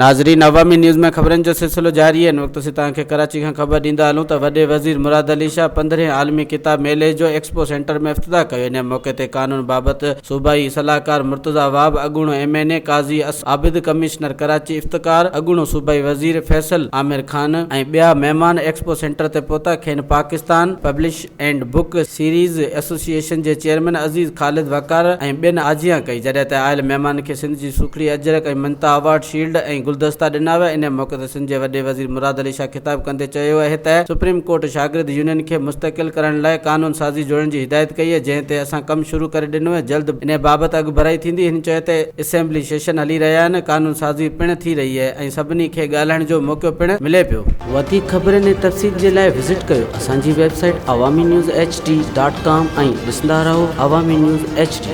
ناظرين عوامي نيوز ۾ خبرن جو سلسلو جاري آهي ان وقت اسين توهان کي ڪراچي کان خبر ڏيندا هلون ته وڏي وزير مراد علي شاهه پندرهين عالمي ڪتاب ميلي جو ايڪسپو سينٽر ۾ افتتاح ڪيو ان موقعي تي قانون بابت صوبائي صلاحڪار مرتضيٰ وهاب، اڳوڻو M N A Qazi Abid, commissioner Karachi Iftikhar, اڳوڻو صوبائي وزير فيصل عامر خان ۽ ٻيا مهمان ايڪسپو سينٽر تي پهتا کين Pakistan publish and book sellers association جي چيئرمين عزيز خالد وقار ۽ ٻين آجيان ڪئي، جڏهن ته آيل مهمانن کي سنڌ جي سوکڙي اجرڪ ۽ مڃتا ايوارڊ، شيلڊ ۽ گلدستا ڏنا ويا. انهي موقعي تي سنڌ جي وڏي وزير مراد علي شاهه خطاب ڪندي چيو اهي ته سپريم ڪورٽ شاگرد يونين کي مستقل ڪرڻ لاء قانون سازي جوڙڻ جي هدايت ڪئي اهي، جنهن تي اسان ڪم شروع ڪري ڏنو اهي، جلد انهي بابت اڳڀرائي ٿيندي. هن چيو ته اسيمبلي سيشن هلي رهيا آهن، قانون سازي پڻ ٿي رهي اهي ۽ سڀني کي ڳالهائڻ جو موقعو پڻ ملي پيو. وڌيڪ خبرن ۽ تفصيل جي لاء وزٽ ڪيو اسان جي website Awami news H D dot com ۽ ڏسندا رهو عوامي نيوز ايڇ ڊي.